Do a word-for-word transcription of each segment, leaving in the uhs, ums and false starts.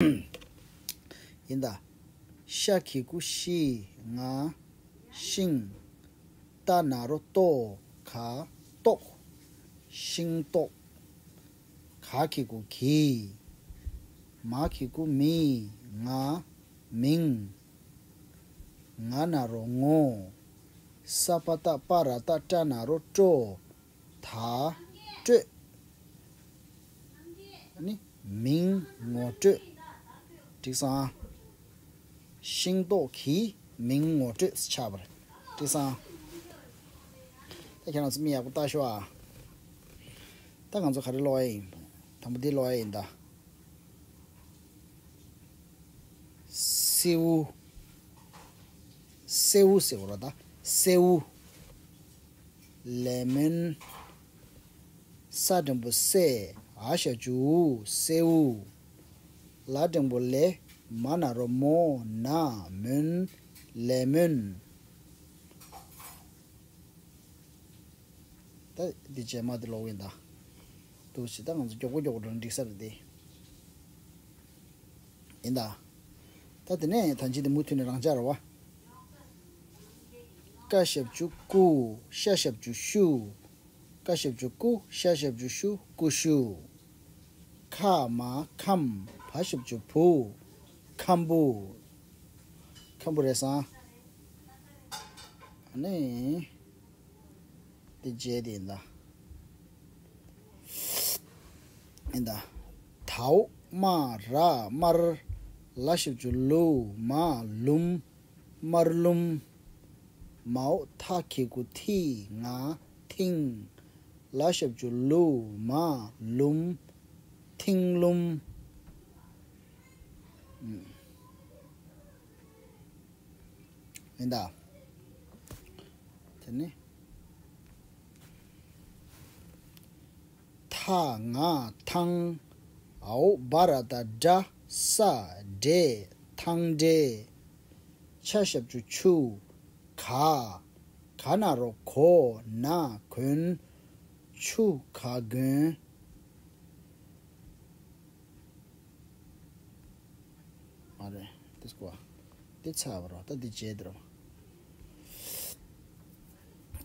ཡིན་ད། ཤ་གི་གུ་ཤི། ང་། ཤིང་། ཏ་ན་རོ་ཏོ། ག་ཏོག་ཤིང་ཏོག་ག་གི་གུ་གི། མ་གི་གུ་མི། ང་། མིང་། ང་ན་རོ་ངོ་། ས་པ་ཏ་པ་ར་ཏ་ཏྲ་ན་རོ་སྤྲོ། ད་སྤྲོད། ནི་མིང་ངོ་སྤྲོད། འགྲིག་སོང་ཨ། ཤིང་ཏོག་གི་མིང་ངོ་སྤྲོད་ཆགས་པ་རེད། འགྲིག་སོང་ཨ། ད་ཁྱེད་རང་ཚོ་མིག་ཡག་པོ་ལྟ་ཤོག་ཨ། ད་ང་ཚོ་ག་རེ་ཀློག་ཡ་ཡིན། དང་པོ་འདི་ཀློག་ཡ་ཡིན་ད། སེའུ། སེའུ་ཟེར་བ་རེད་ད། སེའུ། ལེ་མོན། ས་འགྲེང་བུ་སེ། འ་ཞབས་ཀྱུ་འུ། སེའུ། ལ་འགྲེང་བུ་ལེ། མ་ན་རོ་མོ། ན། མོན། ལེ་མོན། ད་འདི་རྗེས་མ་དེ་ཀློག་གི་ཡིན་ད། འདུག་སེ་ད་ང་ཚོ་མགྱོགས་པོ་མགྱོགས་པོ་འགྲོ་ན་འགྲིག་ས་རེད་དེ། ཡིན་ད། ད་དེ་ནས་ད་ཅི་དེ་མུ་མཐུད་ནས་རང་འཇགས་རེད་བ། ཀ་ཞབས་ཀྱུ་ཀུ། ཤ་ཞབས་ཀྱུ་ཤུ། ཀ་ཞབས་ཀྱུ་ཀུ། ཤ་ཞབས་ཀྱུ་ཤུ། ཀུ་ཤུ། ཁ་མ་ཁམ། བ་ཞབས་ཀྱུ་བུ། ཁམ་བུ། ཁམ་བུ་རེད་སོང་། ཨ་ནི། དེ་རྗེས་དེ་ཡིན་ད། ཡིན་ད། དའོ་མ་ར་དམར། ལ་ཞབས་ཀྱུ་ལུ། མ་ལུམ། དམར་ལུམ། མའོ་ཐ་གི་གུ་ཐི། ང་། ཐིང་། ལ་ཞབས་ཀྱུ་ལུ། མ་ལུམ། ཐིང་ལུམ། ཨུམ། ཡིན་ད། དེ་ནི། ཐ་ང་ཐང་། འའོ་བ་ར་ཏ་འདྲ། ས་འདྲེ། ཐང་འདྲེ། ཆ་ཞབས་ཀྱུ་ཆུ། ག་ག་ན་རོ་གོ། ན་གོན། ཆུ་ག་གོན། མ་རེད། འདི་སྐོར། འདི་ཚར་བ་རོ། ད་འདི་རྗེས་འདི་རོ།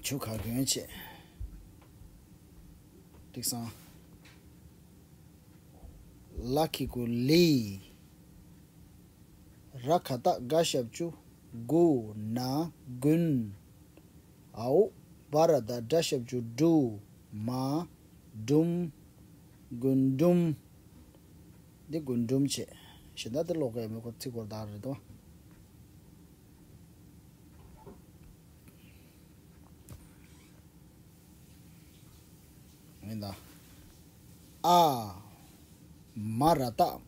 ཆུ་ག་གོན་བྱེད། འགྲིག་སོང་། ལ་གི་གུ་ལི། ར་ག་བཏགས་རྒ་ཞབས་ཀྱུ་རྒུ། ན་རྒུན། འའོ་བ་ར་བཏགས་འདྲ་ཞབས་ཀྱུ་འདྲུ། མ་འབྲུམ། རྒུན་འབྲུམ། འདི་རྒུན་འབྲུམ་བྱེད། གཞན་དག་འདི་ཀློག་གི་ཡོད་མེད་ཁོ་ཚིག་སྐོར་དག་རེད་དོ། ཡིན་ད། ཨ། མ་ར་བཏགས།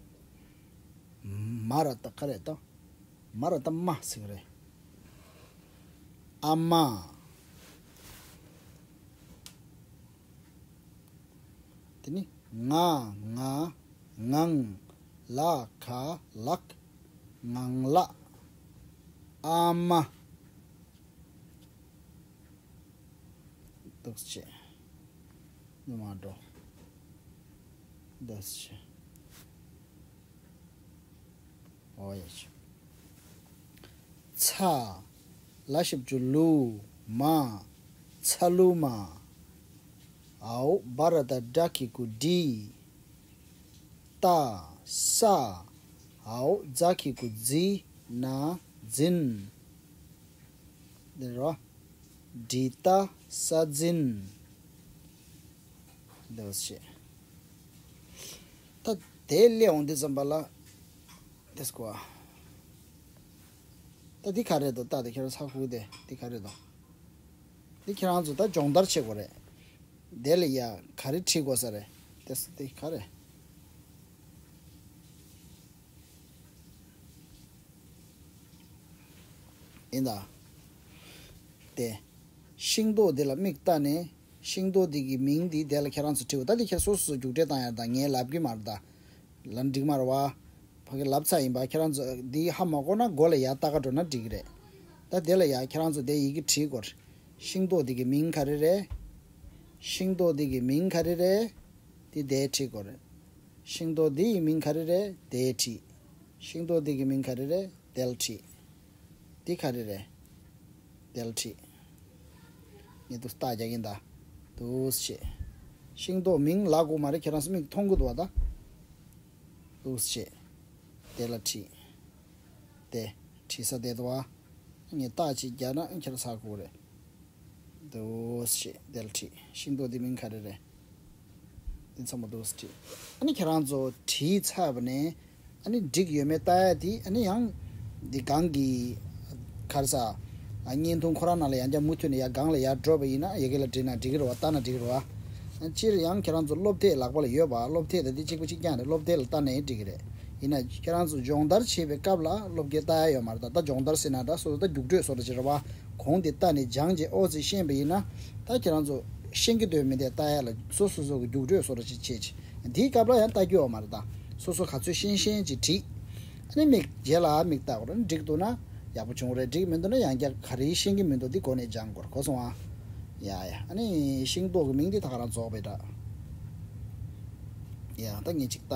མ་ར་བཏགས་ག་རེ་ད། མ་ར་བཏགས་མ་ཟེར་གི་རེད། ཨ་མ། དེ་ནི་ང་། ང་། ངང་། ལ་ག་ལག་ངང་ལག་ཨ་མ། འདུག་སེ་བྱས། ནུ་མ་འགྲོ། འདུག་སེ་བྱས། འོ་ཡ་ཆུ། ཚ། ལ་ཞབས་ཀྱུ་ལུ། མ། ཚ་ལུ་མ། འའོ་བ་ར་བཏགས་འདྲ་གི་གུ་འདྲི། ཏ། ས། འའོ་ཛ་གི་གུ་འཛི། ན་འཛིན། འདི་རོ། འདྲི་ཏ་ས་འཛིན། འདི་བ་ཞེས། ད་དེ་སླེབས་འོང་དུས་ཙམ་པ་ལ། དེ་སྐོར། ད་འདི་ག་རེད་དོ། ད་དེ་ཁྱེད་རང་ཚ་ཁུག་དེ་འདི་ག་རེད་དོ། འདི་ཁྱེད་རང་ཚོ་ད་སྦྱོང་བརྡར་བྱེད་དགོས་རེད། དེ་ལ་ཡ་ག་རེ་བྲིས་དགོས་ས་རེད། དེ་ས་དེ་ག་རེད། ཡིན་ད། དེ། ཤིང་ཏོག་འདི་ལ་མིག་ལྟ་ནས། ཤིང་ཏོག་འདི་གི་མིང་འདི་དེ་ལ་ཁྱེད་རང་ཚོ་བྲིས་པ། ད་འདི་ཁྱེད་སོ་སོ་སོ་རྒྱུགས་སྤྲོད་བཏང་ཡ་ད། ངས་ལབ་གི་མ་རེད་ད། ལབ་འགྲིག་མ་རེད་བ། ཕ་གི་ལབ་ཚར་ཡིན་པ། ཁྱེད་རང་ཚོ་འདི་ཧ་མ་གོ་ན་མགོ་ལ་ཡ་ལྟ་ག་འགྲོ་ན་འགྲིག་གི་རེད། ད་དེ་ལ་ཡ་ཁྱེད་རང་ཚོ་དེ་ཡི་གེ་བྲིས་དགོས་རེད། ཤིང་ཏོག་འདི་གི་མིང་ག་རེ་རེད། ཤིང་ཏོག་འདི་གི་མིང་ག་རེ་རེད། དེ་དེ་བྲིས་དགོས་རེད། ཤིང་ཏོག་འདི་ཡི་མིང་ག་རེ་རེད། དེ་བྲིས། ཤིང་ཏོག་འདི་གི་མིང་ག་རེ་རེད། དལ་ཁྲི། འདི་ག་རེ་རེད། དལ་ཁྲི། ངས་འདུག་སེ་རྟགས་རྒྱག་གིན་ད། འདུག་སེ་བྱས། ཤིང་ཏོག་མིང་ལབ་དགོས་མ་རེད། ཁྱེད་རང་ཚོ་མིག་མཐོང་གི་འདུག་བ་ད། འདུག་སེ་བྱས། དེ་ལ་ཁྲིད། དེ། ཁྲིད་ས་དེ་འདུག་བ། ངས་རྟགས་ཅིག་རྒྱག་ན་ཁྱེད་རང་ཚོ་ཧ་གོ་གི་རེད། འདུག་སེ་བྱས། དེ་ལ་ཁྲིད། ཤིང་ཏོག་འདི་མིང་ག་རེ་རེད། འདི་ཚང་མ་འདུག་སེ་ཁྲིད། ཨ་ནི་ཁྱེད་རང་ཚོ་ཁྲིད་ཚར་བ་ནས། ཨ་ནི་འགྲིག་ཡོད་མེད་ལྟ་ཡ་དེ། ཨ་ནི་ཡང་། འདི་སྒང་གི། ག་རེ་ཟ། ཨ། བརྙན་ཐུང་ཁོ་རང་ནང་ལ་ཡང་བསྐྱར་མུ་མཐུད་ནས་ཡར་སྒང་ལ་ཡར་འགྲོ་བ་ཡིན་ན། ཡ་གི་ལ་འགྲིག་ན་འགྲིག་གི་རེད་བ། ལྟ་ན་འགྲིག་གི་རེད་བ། སྤྱིར་ཡང་ཁྱེད་རང་ཚོ་སློབ་དེབ་ལག་པ་ལ་ཡོད་པ། སློབ་དེབ་དང་དེ་གཅིག་པ་གཅིག་རྐྱང་རེད། སློབ་དེབ་ལ་ལྟ་ནའི་འགྲིག་གི་རེད། ཡིན་ན་ཁྱེད་རང་ཚོ་སྦྱོང་བརྡར་བྱེད་པའི་སྐབས་ལ་སློབ་དེབ་ལྟ་ཡ་ཡོད་མ་རེད། ད་ལྟ་སྦྱོང་བརྡར་ཟེར་ན་འདྲ། སོ་སོ་ད་རྒྱུགས་སྤྲོད་བཟོ་འདྲ་ཅིག་རེད་བ། གོང་དེ་ལྟ་ནས་སྦྱངས་རྗེས་ཨོ་ཙི་ཤེས་པ་ཡིན་ན། ད་ཁྱེད་རང་ཚོ་ཤེས་ཀྱི་འདུག་མི་འདུག་ལྟ་ཡ་ལ་སོ་སོ་སོ་གི་རྒྱུགས་སྤྲོད་བཟོ་འདྲ་ཅིག་བྱེད་ཅིག་དེའི་སྐབས་ལ་ཡང་ལྟ་རྒྱུ་ཡོད་མ་རེད། ད་སོ་སོ་ག་ཚོད་ཤེས་ཤེས་ཅིག་བྲིས། ཨ་ནི་མིག་རྗེས་ལ་མིག་ལྟ་དགོས་རེད། འགྲིག་འདུག་ན་ཡག་པོ་བྱུང་རེད། འགྲིག་མི་འདུག་ན་ཡང་བསྐྱར་ག་རེ་ཤེས་ཀྱི་མི་འདུག་འདི་སྒོ་ནས་སྦྱང་དགོས་རེད། གོ་སོང་ཨ། ཡ་ཡ། ཨ་ནི་ཤིང་ཏོག་གི་མིང་འདི་ད་ག་རང་རྫོགས་པའི་འདྲ། ཡ་ད་ངས་ཅིག་ལྟ།